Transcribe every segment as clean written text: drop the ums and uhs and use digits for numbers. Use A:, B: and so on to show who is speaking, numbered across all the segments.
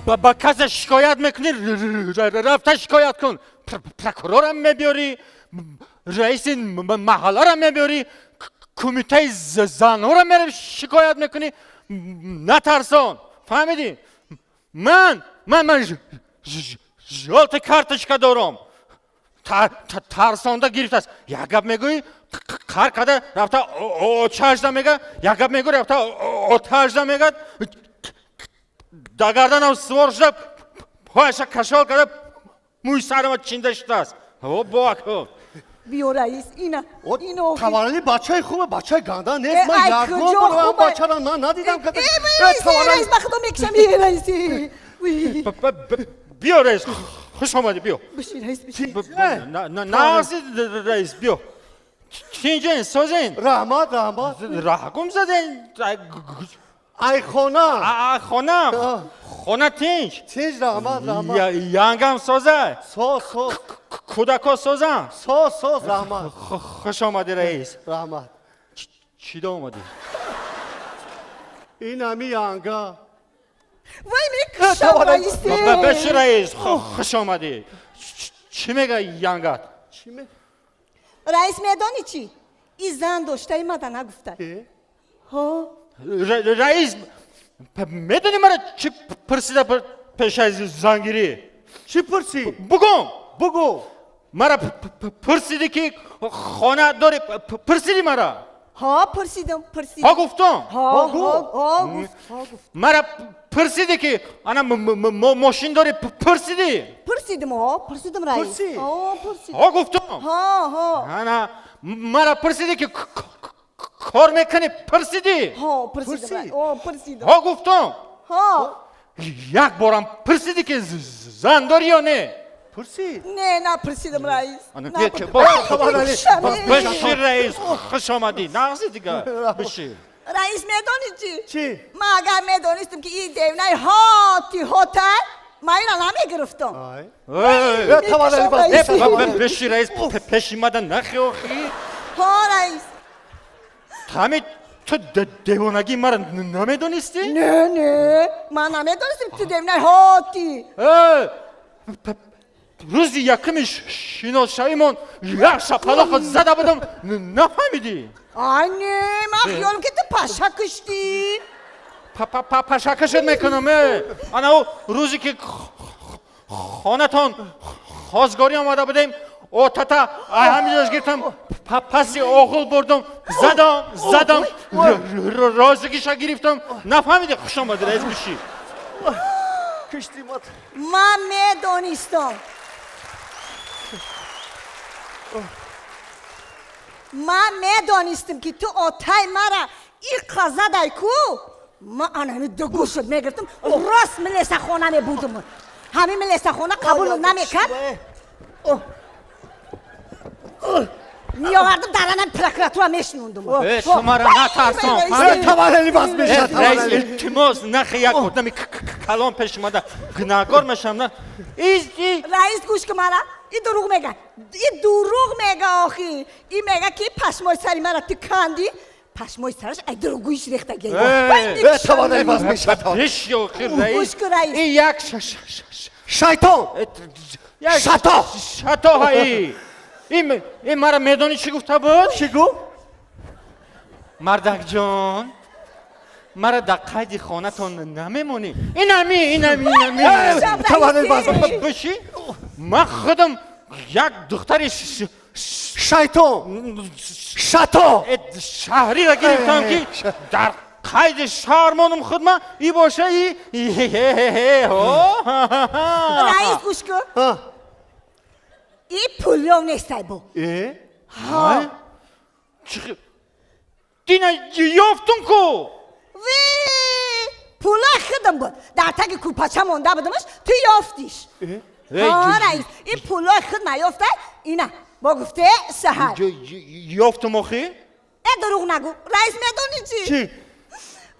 A: Ба касе шикоят мекунӣ, рафта шикоят кун. Прокурорам мебиёрӣ, раиси маҳалларам мебиёрӣ, кумитаи занҳоро меравӣ шикоят мекунӣ. Натарсон, фаҳмидӣ? Ман жёлтый карточка дорам. Тарсонда гирифтааст. Як гап мегӯӣ, қар карда рафта очажда мега, як гап мегӯ, рафта отажда мегад. Да гарданам сувор шуда, пояша кашол карда, мӯи сарама чинда шудааст. О, боако.
B: Биё, раис, ина ино.
C: Таваллуди бачаи хубе, бачаи ганда нест.
B: Э,
C: ман
B: ай,
C: ягон
B: куҷо
C: бор ам
B: хубе?
C: Бачаро на надидам.
B: Э, раис, э, раис, ба худо мекушам, э, раис, э. Уй.
A: Биё, раис, хуш омадӣ, биё.
B: Биши, раис, биши.
A: Нази, раис, биё. Тинҷен, созен?
C: Раҳмат, раҳмат.
A: Раҳ гум заден.
C: Ай хона.
A: Хона, хона тинҷ?
C: Тинҷ, раҳмат, раҳмат.
A: Янгам соза?
C: Соз, соз.
A: Кӯдако созан?
C: Соз, соз, раҳмат.
A: Хуш омадӣ, раис.
C: Раҳмат.
A: Чӣ да омадӣ?
C: Ин ҳами янга.
B: Вай, мекушам, раис, э.
A: Биши, раис, хуш омадӣ. Чӣ мега янгат?
C: Чӣ ме?
B: Раис, медонӣ чӣ? И зан доштаи мада нагуфта.
C: Э?
B: Ҳо.
A: Раис, медонӣ мара чӣ пурсида пешаи зангирӣ?
C: Чӣ пурсӣ?
A: Бугум.
C: Бугӯ.
A: Мара пурсидӣ, ки хона дорӣ, пурсидӣ мара?
B: Ҳо, пурсидам, пурсидам.
A: Ҳо, гуфтум.
B: Ҳо.
C: Ҳо,
B: ҳо.
C: гуфт.
B: Ҳо, гуфт, ҳо, гуфт.
A: Мара пурсидӣ, ки ана мошин дорӣ, пурсидӣ?
B: Пурсидам, ҳо, пурсидам, раис.
C: Пурсид?
B: Ҳо, пурсидам.
A: Ҳо, гуфтум.
B: Ҳо, ҳо.
A: Ана мара пурсидӣ, ки кор мекунӣ, пурсидӣ?
B: Ҳо, пурсидам.
C: Пурсид?
B: Раис, ҳо, пурсидам.
A: Ҳо, гуфтум.
B: Ҳо.
A: Як борам пурсидӣ, ки зан дорӣ ё не?
C: Пурсид?
B: Не, напурсидам, раис.
A: Ана,
B: Напурсидам.
C: Таваллуди.
A: Биши, раис, хуш омадӣ, нағзи дига, биши.
B: Раис, медонӣ чӣ?
C: Чӣ?
B: Ман агар медонистам, ки ин девнаи ҳоти ҳота, ман ина намегирифтам.
C: Ай.
A: Эй,
C: Э, таваллуди бас.
B: Раис.
A: Биши, раис, пеши мада нахи охи.
B: Ҳо, раис.
A: Ҳами ту девонагии мара намедонистӣ?
B: Не, не, ман намедонистам, ки ту девнаи ҳоти.
A: Э, рӯзи якуми шиносшавимон як шапалоқо зада будам, нафаҳмидӣ?
B: Ай, не, ман хиёлам, ки ту паша куштӣ.
A: Пашакашат мекунам, э. Ана ӯ рӯзе, ки хонатон хозгорӣ омада будем, отата ҳамиҷош гирифтам, паси оғул бурдум, задам, задам, розигиша гирифтам, нафаҳмидӣ? Хуш омадӣ, раис, биши.
C: Кишти мат.
B: Ман медонистам, ман медонистам, ки ту отай мара иқа задай ку. Ман анами дугӯшат мегирифтам, рост милесахона мебурдум. Ҳамин милесахона қабул намекард, меовардам, дар анам прокуратура мешинондум.
A: Э, ту мара натарсон.
C: Э, таваллуди бас мешад.
A: Э, раис,
C: Таваллуди.
A: илтимос, нахи, як одами калон пеш омада, гунаҳгор мешавам, на и.
B: Раис, гӯш ки, мара и дурӯғ мега, и дурӯғ мега. Охи, и мега, ки пашмои сари мара ту канди, пашмои сараш ай дурӯғгӯиш рехтагӣ.
A: Э,
C: Э, таваллуди бас мешад.
A: Биши охир, раис.
B: Гӯш ку, раис.
A: И як
C: Шайтон.
A: Як
C: Шато.
A: Шато ҳаи. Ин мара медонӣ чӣ гуфта буд?
C: Чӣ гуфт?
A: Мардакҷон, мара дар қайди хонатон намемонӣ? Инами, инами, инами.
C: Э, таваллуди бас.
A: Биши, ман худам як духтари
C: Шайтон. Шато.
A: Э, шаҳриро гирифтам, ки дар қайди шаҳр монум худма и боша и.
B: Раис, гӯш ку.
C: Ҳа.
B: И пулёв нестай бо.
C: Э?
B: Ҳо.
A: Дина ёфтум ку.
B: Ви, пула худам буд, дар таги кӯрпача монда будамаш, ту ёфтиш. Ҳо, раис, и пулои худ наёфтай, ина бо гуфте саҳар.
A: Ёфтум охи.
B: Э, дурӯғ нагӯ, раис, медонӣ чӣ?
C: Чӣ?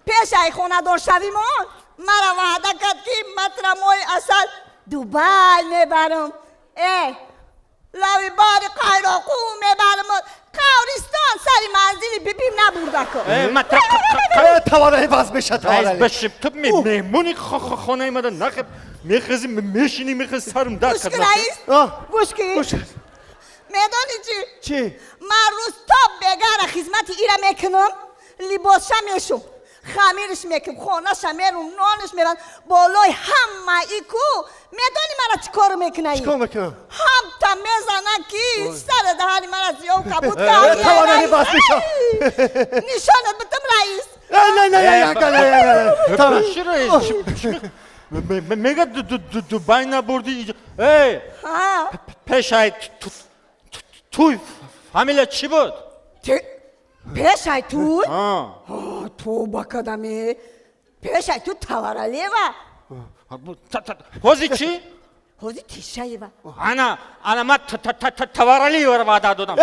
B: Пеш ай хонадоршавимон мара ваъда кард, ки матра моҳи асал Дубай мебарам, э лави бори Қайроқум мебарам, қавристон сари манзили бибим набурдако.
A: Э, матра
C: Э, Таварали баз меша, таварали.
A: Раис, башиб, ту меҳмони хонаи мада нахеб мехези, мешини, мехези, сарм дард
B: кард. Гӯш ки, раис, гӯш ки. Медонӣ чӣ?
C: Чӣ?
B: Ман рӯз то бегара хизмати ира мекунам, либосша мешум, хамирш мекунам, хонаша мерум, нонаш мерам, болои ҳама и ку. Медонӣ мара чӣ кор мекунаи?
C: Чӣ кор мекунам?
B: Ҳамта мезана ки сари даҳани мара зиёв кабуд кард.
C: Таварали баз меша.
B: Нишонат битам, раис.
C: Не, не, не, не,
A: не. Чӣ, раис? Мега Дубай набурдӣ? Эй, пешай туй фамилия чӣ буд?
B: Пешай туй? Тоба кадаме. Пешай ту Таваралиева.
A: Ҳозир чӣ?
B: Ҳозир Тишаева.
A: Ана, ана ман Таваралиеваро ваъда додам.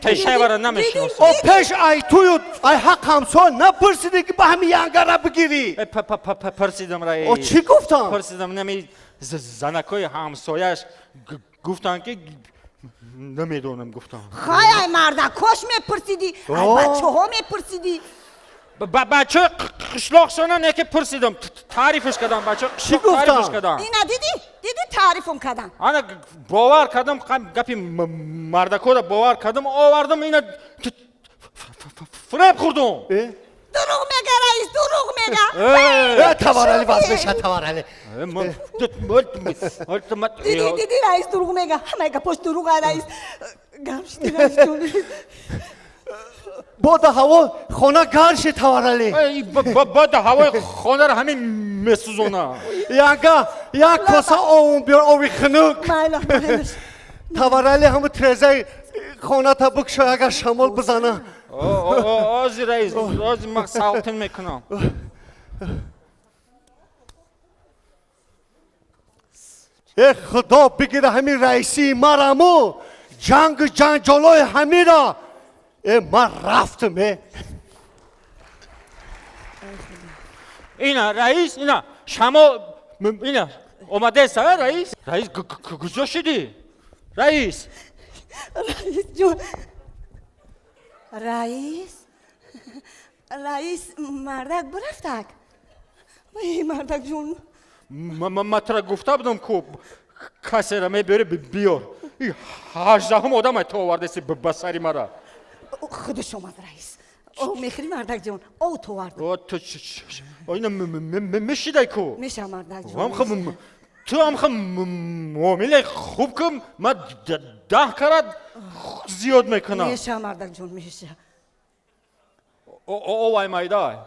A: Тишаеваро намешиносам.
C: О, пеш ай тую ай ҳақ ҳамсоя напурсидӣ, ки ба ҳами янгара бигирӣ?
A: Пурсидам, раис.
C: О, чӣ гуфтам?
A: Пурсидам, нами занакҳои ҳамсояш гуфтанд, ки намедонам, гуфтам.
B: Хай, ай мардакош мепурсидӣ, ай бачаҳо мепурсидӣ.
A: Бачаҳои қишлоқшона не ки пурсидам, таърифш кардам, бачаҳои
C: Чӣ
A: қишлоқ таърифш
C: гуфтам?
A: кардам.
B: Ина дидӣ? Дидӣ, таърифум кардам.
A: Ана бовар кардам, гапи мардакоро бовар кардам, овардам, ина фиреб хӯрдум.
B: Дурӯғ мега, раис, дурӯғ мега.
C: Э, таварали баз меша, таварали.
B: Дидӣ, дидӣ, раис, дурӯғ мега. Ҳамаи гапош дурӯға, раис. Гарм шуди, раис ҷон.
C: Бода ҳаво хона гарм шид, таварали.
A: Бода ҳавои хонаро ҳамин месӯзона.
C: Янга, як коса овум биёр, ови хунук.
B: Майла, майлаш.
C: Таварали, ҳаму трезаи хоната бикушой, агар шамол бизана.
A: Ози, раис, ози ман салтин мекунам.
C: Э, худо бигира ҳамин раисии мараму ҷангу ҷанҷолои ҳамира. Э, ман рафтам, э.
A: Ина, раис, ина шамол ина омадеста, раис. Раис, куҷо шудӣ, раис?
B: Раис ҷон, раис, раис, мардак бирафтак. Мардак ҷон.
A: Ман тура гуфта будам, ку касеро мебиёри, биёр. 18-ум одамай ту овардаси ба сари мара.
B: Худаш омад, раис. Об мехӯри, мардак ҷон? Об ту овардам.
A: Ина мешидай ку.
B: Меша, мардак ҷон.
A: Ту ҳам муомилаи хуб кун, ман 10 карат зиёд мекунам.
B: Меша, мардак ҷон, меша.
A: Овай майдай,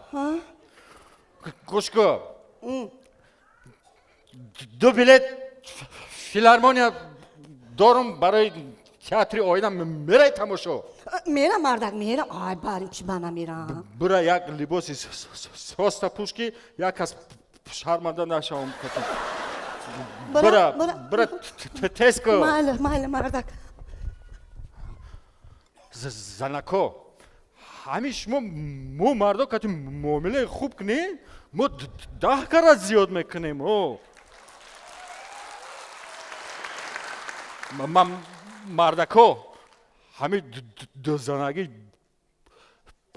A: гӯш кун, ду билет филармония дорум барои театри оина, мерай тамошо?
B: Мерам, мардак, мерам. Ай, барим чӣ ба намерам?
A: Бура, як либоси соста пӯш, ки як кас шарманда нашавам. Бура, бура, тез кун.
B: Майла, майла, мардак.
A: Занако, ҳамин шумо мо мардо кати муомилаи хуб кунем, мо 10 карат зиёд мекунем. О, мардако, ҳамин дузанагӣ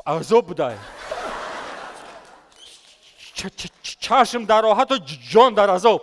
A: азоб будай. Чашм дар роҳату ҷон дар азоб.